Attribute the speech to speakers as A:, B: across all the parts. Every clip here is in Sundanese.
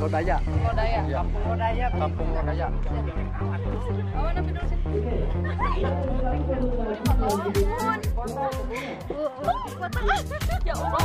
A: Lodaya.
B: Lodaya.
A: Ya.
B: Kampung Lodaya.
A: Kampung Lodaya.
B: Oh, mana video sih? Ya Allah.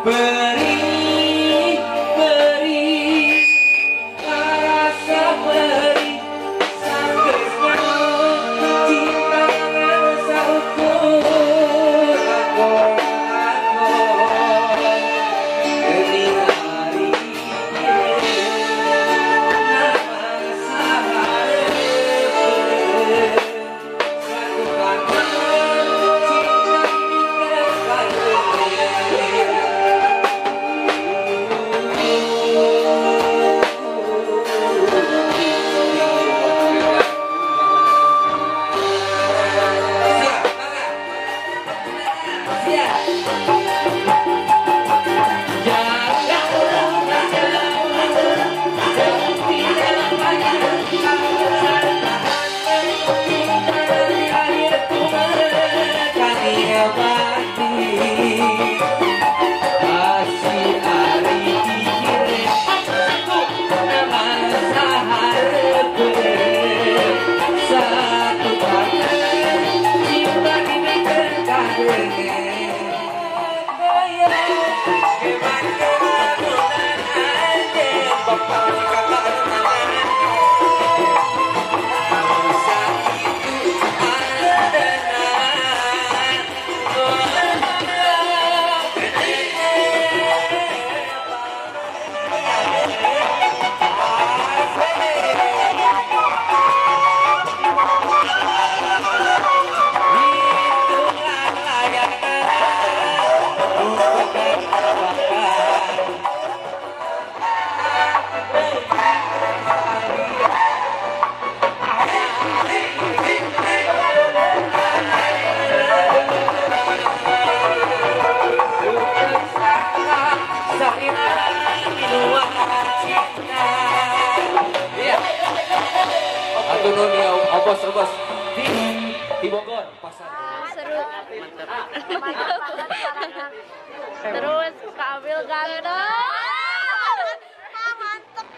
C: Beri, beri, rasa beri,
A: Hatur nuhun ya obos-obos di Bogor pasar.
B: Seru. Mantap. Terus Kak Abil ganteng. Mantap.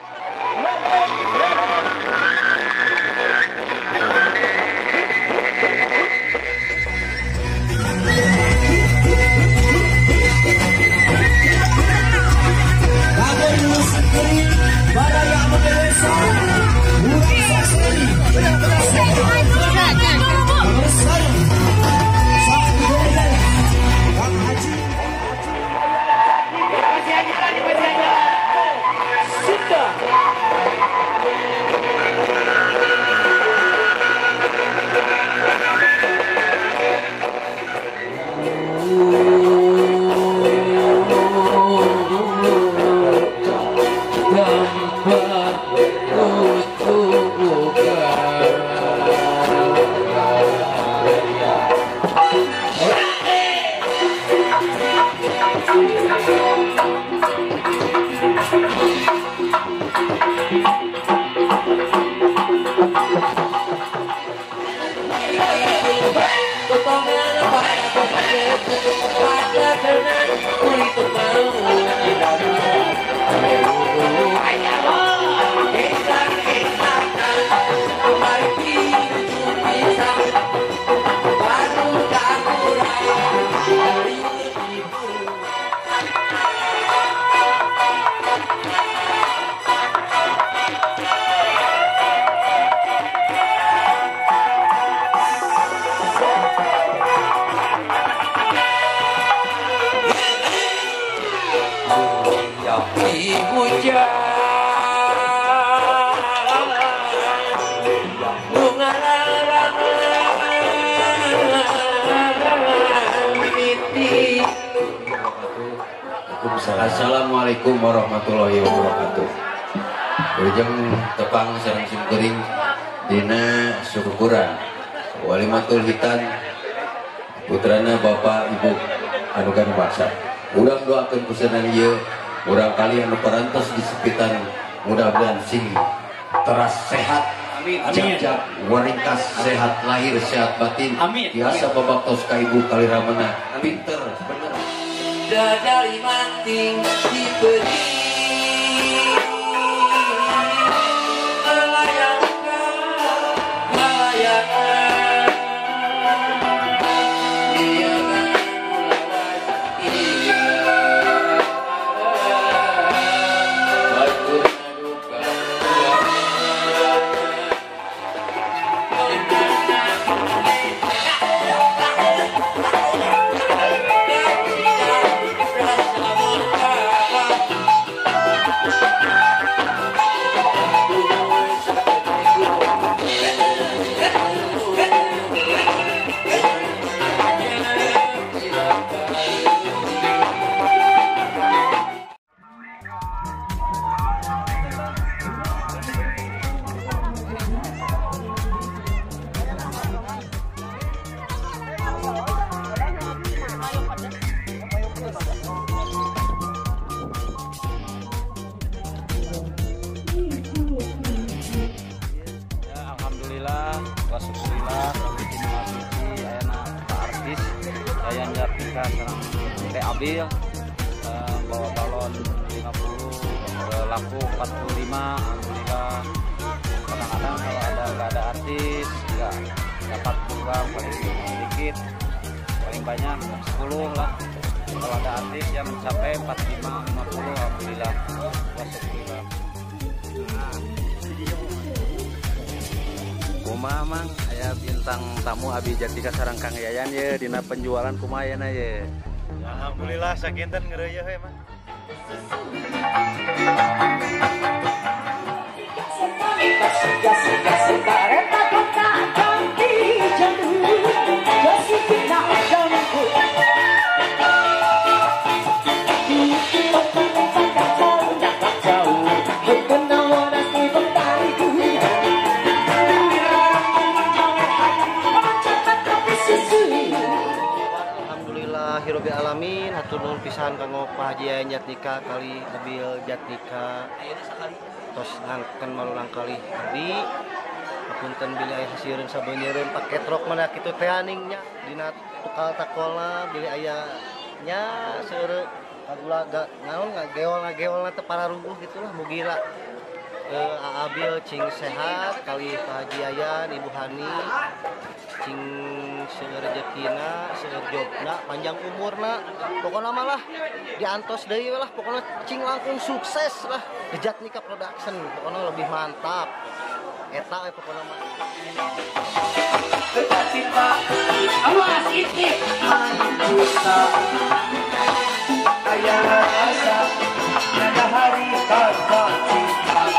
A: Assalamualaikum warahmatullahi wabarakatuh. Wilujeng tepang sareng simkuring dina syukuran walimatul hitan putrana bapak ibu anu baksa. Urang doakeun kusenan ieu urang kali anu parantos di sepitan mudah-mudahan sing teras sehat. Amin. Jajak waringkas sehat lahir sehat batin. Amin. Biasa babaktos ka ibu kali ramana pinter bener. Dari manting diberi melayangkan layangan
C: Abil bawa balon 50 laku 45, alhamdulillah. Kadang-kadang kalau ada nggak ada artis nggak dapat uang paling sedikit, paling banyak 10 lah. Kalau ada artis yang mencapai 45, 50, alhamdulillah. Alhamdulillah.
D: Kumaha mang aya bintang tamu Abi Jatnika sareng Kang Yayan ye dina penjualan kumaha yeuna ye.
E: Alhamdulillah sakinten ngeureuy we mah.
F: Alhamdulillahirobbilalamin, hatur nuhun pisan kanggo Pak Haji Yayan Jatnika kali Abil Jatnika tos ngangken malulang kali abdi Punten bilih aya hasieureun sabeunyereun paket rok mana kitu teh aningnya dina tukal takolna bilih aya nya seueur kagulaga naon ngageol-ngageolna teh pararuguh gitulah mugi lah Abil cing sehat kali Pak Haji Yayan, Ibu Hani cing seueur rejekina, seueur jobna, panjang umurna, pokona malah diantos deui lah, pokona cing langkung sukses lah Jatnika Production, pokona lebih mantap eta pokona mah.
G: Awas iki aya rasa ada hari tanpa cinta.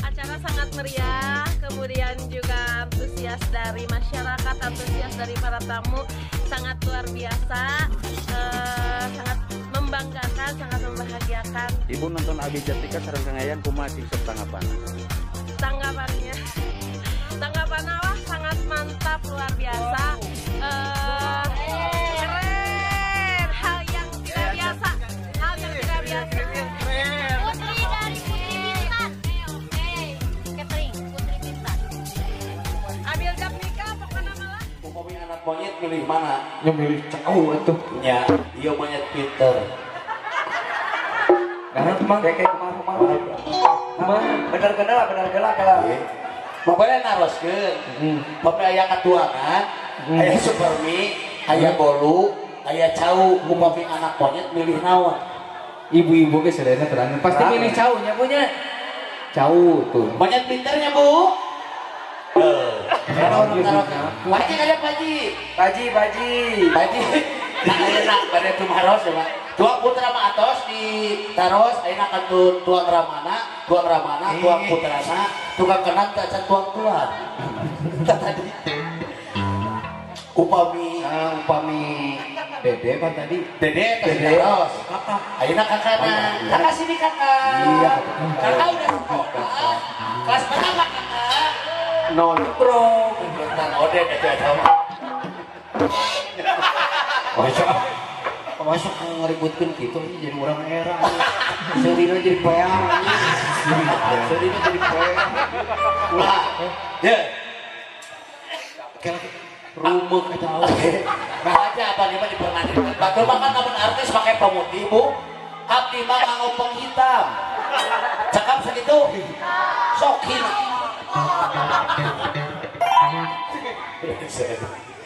B: Acara sangat meriah, kemudian juga antusias dari masyarakat, antusias dari para tamu sangat luar biasa, sangat membanggakan, sangat membahagiakan.
D: Ibu nonton Abi Jatnika sareng Kang Yayan kumaha cing sok tanggapan?
B: Tanggapannya, tanggapan awah sangat mantap, luar biasa. Keren, hal yang tidak biasa, hal yang tidak biasa.
H: Putri dari Putri Bintan. Catering Putri Bintan.
B: Abil Jatnika pokoknya malah.
G: Upami anak monyet milih mana?
I: Ya milih cau atuh.
G: Ya, iya monyet pinter.
I: Karena mah kayak kumaha. Bener kenal, bener gelak lah.
G: Pokoknya naroskeun. Pokoknya aya katuangan, aya supermi, aya bolu, aya cau. Upami anak monyet milih naon?
I: Ibu-ibu ge sadayana terang. Pasti milih cau nya punya. Cau tuh.
G: Monyet pinternya, Bu. Paji aya paji.
I: Paji, paji.
G: Paji. Nah, ayeuna bade tumaros ya, Pak. Tuang putra mah atos di taros ayeuna kantun tuang ramana, tuang putrana, tukang kenang teh acan tuang-tuang. Tadi upami
A: upami Dede kan tadi.
G: Dede tadi taros. Kakak. Ayeuna kakana. Kakak sini kakak.
A: Iya.
G: Kakak udah sekolah. Kelas berapa kakak?
A: Non
G: bro. Bentar ode aja tahu.
A: Masuk ngeributkan gitu ini jadi orang era. Serina jadi poeang. Serina jadi poeang.
G: Ulah. Ya.
A: Rumah kacau.
G: Nah aja apa nih mah dipermainkan. Batur makan namun artis pakai pemutih bu. Abdi mah nganggo penghitam. Cakap segitu. Sokin.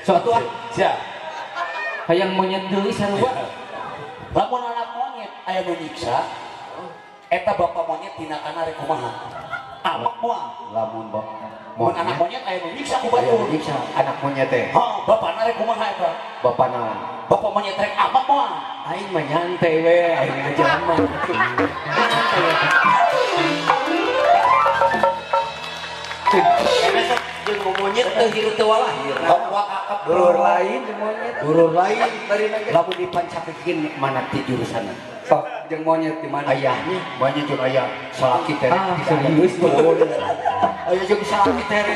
A: Suatu ah.
G: Siap.
I: Hayang monyet deui sarua.
G: Lamun anak monyet aya nu nyiksa, eta bapak monyet tinakana rek kumaha? Amek moal.
A: Lamun
G: mun anak monyet aya nu nyiksa ku batur.
A: Nyiksa anak monyet teh.
G: Heuh, bapana rek kumaha eta?
A: Bapak naon?
G: Bapak monyet rek amek moal.
A: Aing mah nyantai we, aing aja mah. Jeung monyet teu hirup teu walahir. Dulur lain jeung monyet. Dulur lain bari lamun dipancakeun mana ti jurusanna?
I: Sok jeung monyet di mana?
A: Ayahnya, monyet jeung ayah salaki teh.
I: Ah, serius.
A: Ayo jeung salaki tere.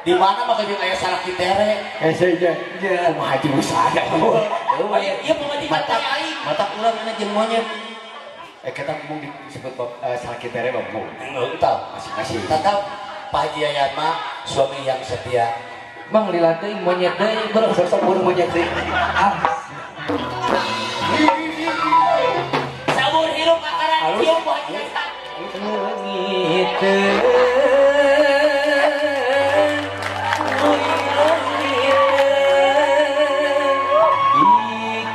G: Di mana mah jeung aya salaki tere?
A: Hese nya. Kumaha jeung usahana.
G: Ieu pamajikan teh aing.
A: Mata urang enak jeung monyet. Kita ngomong disebut salaki tere mah bu.
G: Entah,
A: masing-masing.
G: Tetap Pak Haji Yayan mah suami yang setia.
I: Bang lila teuing monyet deui, bro sosok burung monyet deui. Ah.
G: Sabur hirup akaran cium Bu Haji Yayan.
I: Leungit teu.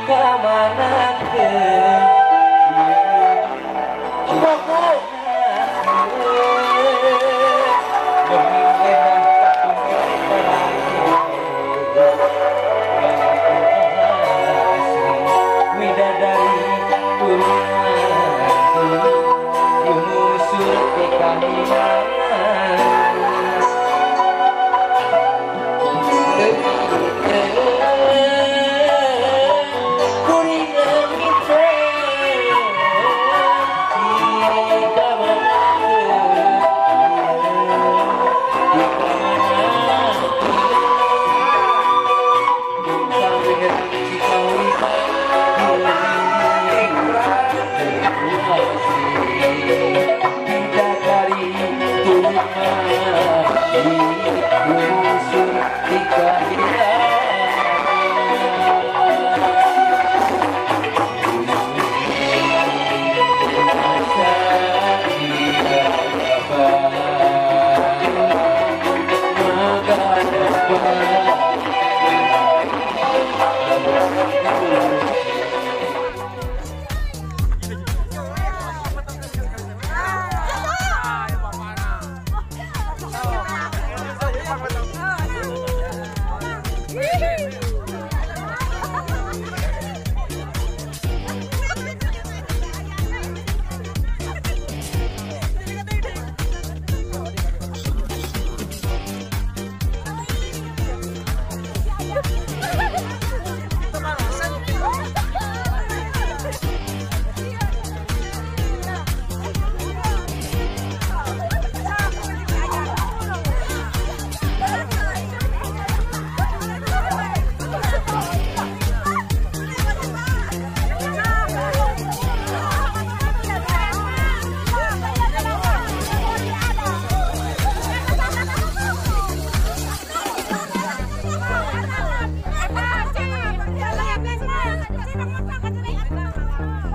I: Ikamanakeun.
B: Thank you.